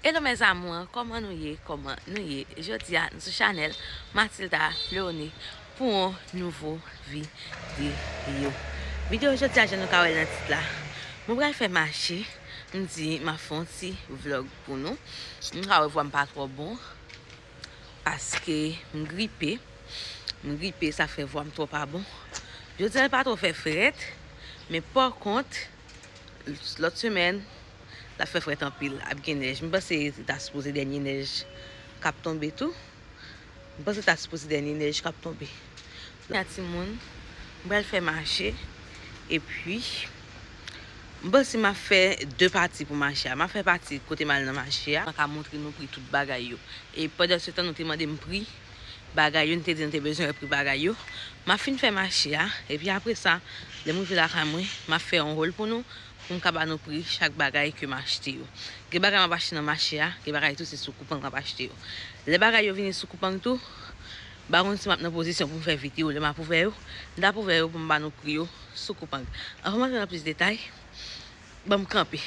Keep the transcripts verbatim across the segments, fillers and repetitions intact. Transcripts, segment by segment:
Hello mes amours, kòman nou ye? Kòman nou ye? Jodi a, nou sou chanèl Mathilda Leone pou yon nouvo videyo. Videyo jodi a, jan nou ka wè l nan tit la, mwen pral fè mache. M di m ap fè yon ti vlog pou nou. Nou ka wè vwa m pa twò bon paske m gripe. M gripe, sa fè vwa m twò pa bon. Jodi a, l pa twò fè frèt, men pa kont, lòt semèn, l ap fè frèt anpil, ap gen nèj. M panse ta sipoze dènye nèj k ap tonbe tou. M panse ta sipoze dènye nèj k ap tonbe. Kounye a timoun, m pral fè mache. Epi, m panse m ap fè de pati pou mache a. M ap fè pati kote m al nan mache a. Mwen ka montre nou pri tout bagay yo. E pandan se tan, nou te mande m pri bagay yo, nou te di nou te bezwen wè pri bagay yo. M ap fin fè mache a, epi apre sa, lè m rive lakay mwen, m ap fè yon haul pou nou, pou m ka ba nou pri chak bagay ke m achte yo. Gen bagay m ap achte nan mache a, gen bagay tou se sou Coupang m ap achte yo. Lè bagay yo vini sou Coupang tou, m pa konn si m ap nan pozisyon pou m fè videyo, lè m ap ouvè yo, m t ap ouvè yo pou m ba nou pri yo sou Coupang. Anvan m antre nan plis detay, ban m kanpe.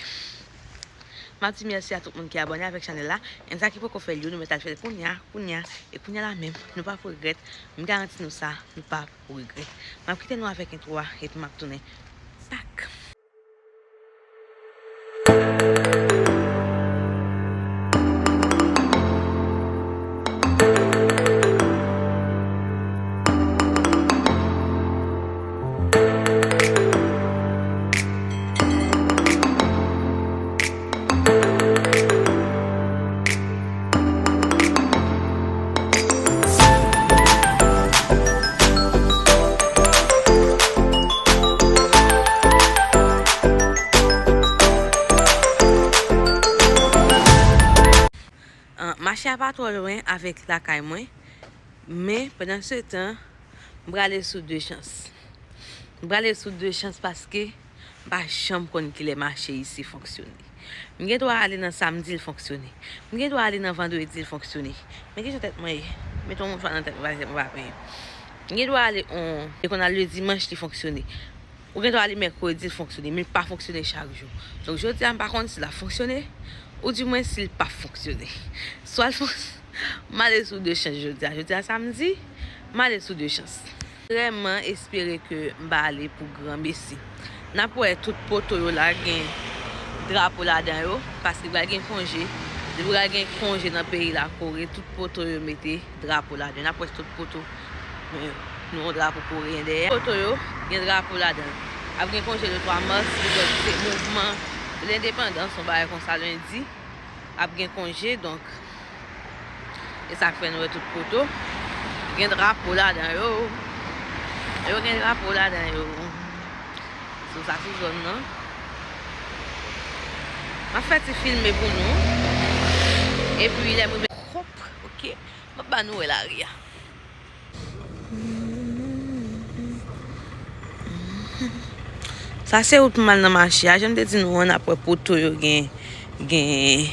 M ap di mèsi a tout moun ki abòne avèk chanèl la. E sa ki poko fè l yo, nou mèt al fè l kounya, kounya, e kounya la menm. Nou p ap regrèt. M garanti nou sa, nou p ap regrèt. M ap kite nou avèk entwo a, epi m ap tounen. Back. An, mache a pa twò lwen avèk lakay mwen, men pandan se tan, m prale sou de chans. M prale sou de chans paske m pa janm konn kilè mache isi fonksyone. M gen dwa ale nan samdi, l fonksyone. M gen dwa ale nan vandredi, l fonksyone. Men kijan tèt mwen ye? Mete yon mouchwa nan tèt mwen, paske mwen pa penyen. M gen dwa ale on, e konn al le dimanch, li fonksyone. Ou gen dwa ale mèkredi, l fonksyone, men l pa fonksyone chak jou. Donk, jodi a, m pa konn si l ap fonksyone, oudimwen si l p ap fonksyone. Swa l fonk-, m ale sou de chans jodi a. Jodi a samdi, m ale sou de chans. Vrèman espere ke m pa ale pou granmesi. N ap wè tout poto yo la gen drapo ladan yo, paske pral gen konje. Depi pral gen konje nan peyi la, Kore, tout poto yo mete drapo ladan. N ap wè tout poto, men, nou yon drapo koreyen dèyè. Poto yo gen drapo ladan. Ap gen konje le twa mas, se mouvman lendepandans, yon bagay konsa, lendi. Ap gen konje, donk, e sa k fè nou wè tout poto gen drapo ladan yo. Yo gen drapo ladan yo. So, sa se zòn nan. M ap fè ti filme pou nou. Epi, lè m rive, hop, ok. M ap ba nou wè lari a. Sa se wout pou m al nan mache a. Jan m te di nou an, n ap wè poto yo gen, gen,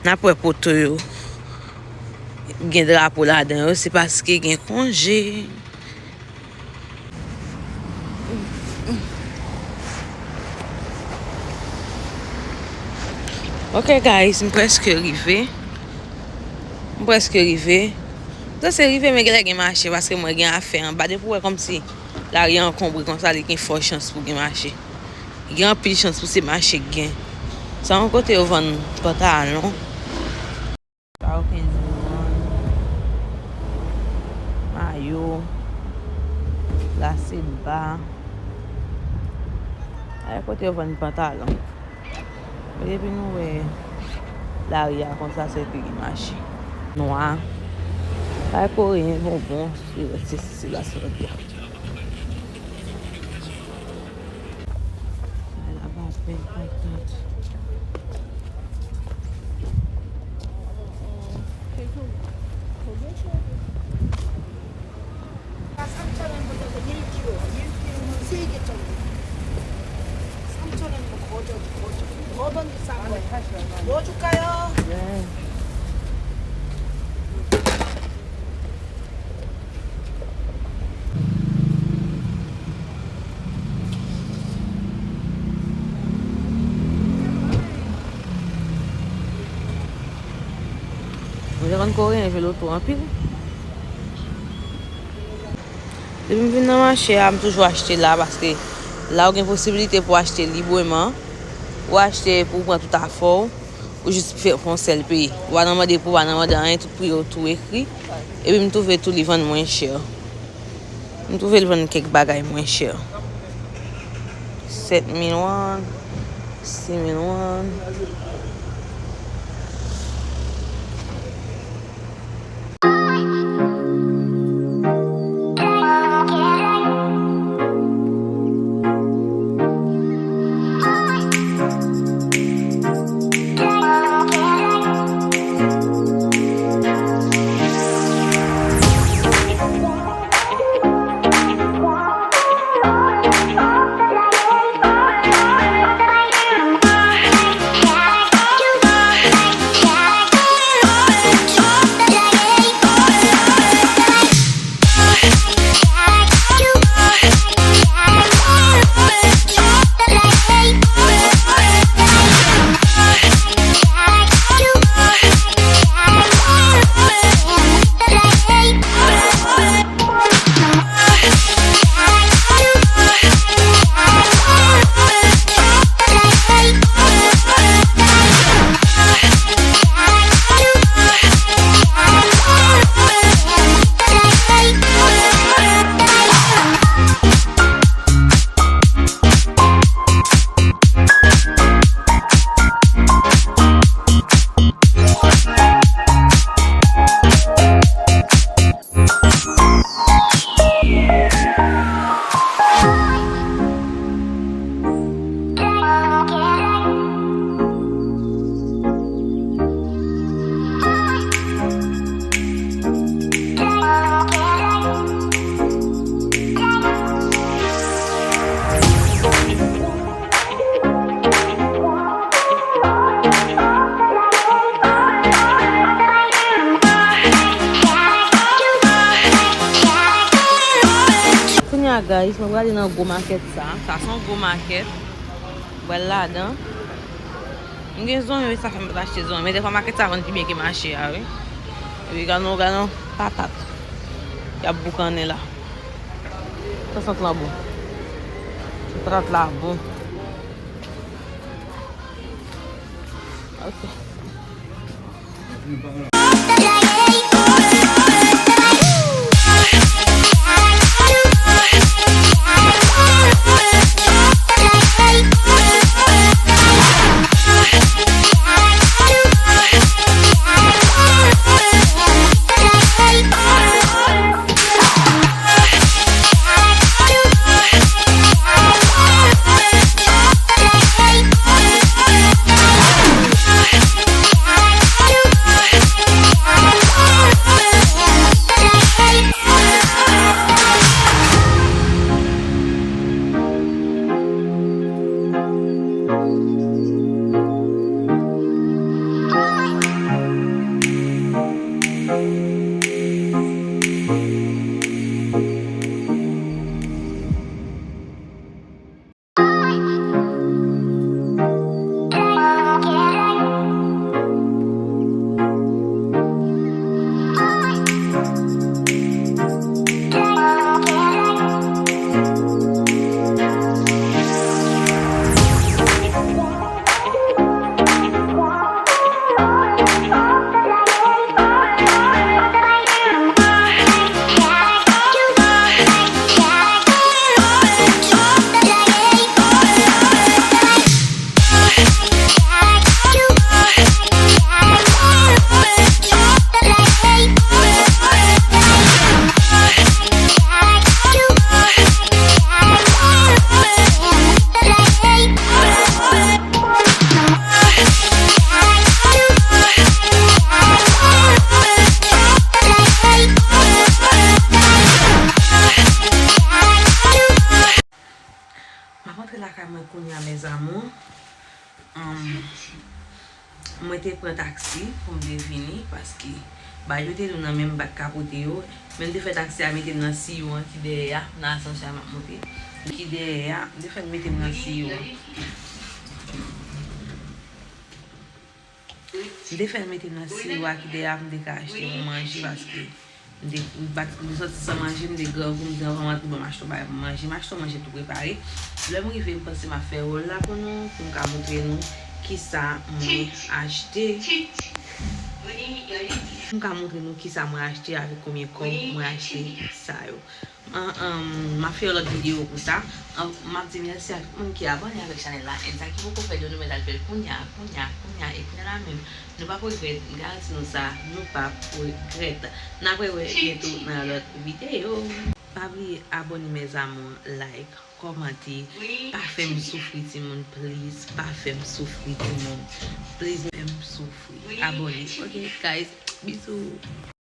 n ap wè poto yo gen drapo ladan yo. Se paske gen konje. Ok, guys, m prèske rive. M prèske rive. M sanse rive, men genlè gen mache, paske mwen gen afè anba. Depi w wè kòmsi lari a ankonbre konsa, li gen fò chans pou gen mache. Gen anpil chans pou se mache k gen. Sa yon kote yo vann pantalon. Sa yo kenz mil an. Mayo. Lase ba. Ay, kote yo vann pantalon. Men depi nou wè lari a konsa, se ke gen mache. Nwa. Ay, koreyen, bonbon, se, se, se la sòdi a. Ay, la ba bèl patat. Mwen te konn koreyen jwe loto anpil. Depi m vin nan mache a, m toujou achte la, paske la ou gen posibilite pou achte libreman, ou achte pou ou pran tout afè w, ou jis fè, fè yon sèl peyi. Ou pa nan mande pou, ou pa nan mande anyen, tout pri yo tou ekri. Epi m twouve tou li vann mwen chè. M twouve l vann kèk bagay mwen chè. Sèt mil won, sis mil won. Kounye a, guys, mwen prale nan gwo makèt sa. Sa se yon gwo makèt. Mwen prale ladan. M gen zonyon, sa fè m pa t achte zonyon. Men dèfwa makèt sa vann pi byen ke mache a, wi. Epi gade yon, gade yon patat y ap boukannen la. Sa sant la bon. Sa patat la bon. Ok. M ap antre lakay mwen kounye a, mes amours. Anm, mwen te pran taksi pou m te vini, paske bag yo te tou nan men m, m pa t ka pote yo. Men m te fè taksi a mete m nan siyon an ki dèyè a, nan asansè a m ap monte. Ki dèyè a, m te fè l mete m nan siyon an. M te fè l mete nan sirwa ki te la pou m te ka achte yon manje paske m te m pa t- m te sòti san manje, m te grangou, m di anvan m antre ban m achte yon bagay pou m manje. M achte yon manje tou prepare. Lè m rive, m panse m ap fè wòl la pou nou, pou m ka montre nou kisa mwen achte. Pou m ka montre nou kisa mwen achte, avèk konbyen kòb mwen achte sa yo. An, an, m ap fè yon lòt videyo pou sa. An, m ap di mèsi a tout moun ki abòne avèk chanèl la. And sa ki poko fè l yo, nou mèt al fè l kounya, kounya, kounya. E kounya la menm, nou p ap regrèt. M garanti nou sa, nou p ap regrèt. N ap rewè byento nan yon lòt videyo. Pa bliye abòne, mes amours, like, kòmante. Pa fè m soufri, timoun, please. Pa fè m soufri, timoun. Please, fè m soufri. Abòne. Ok, guys. Bizou.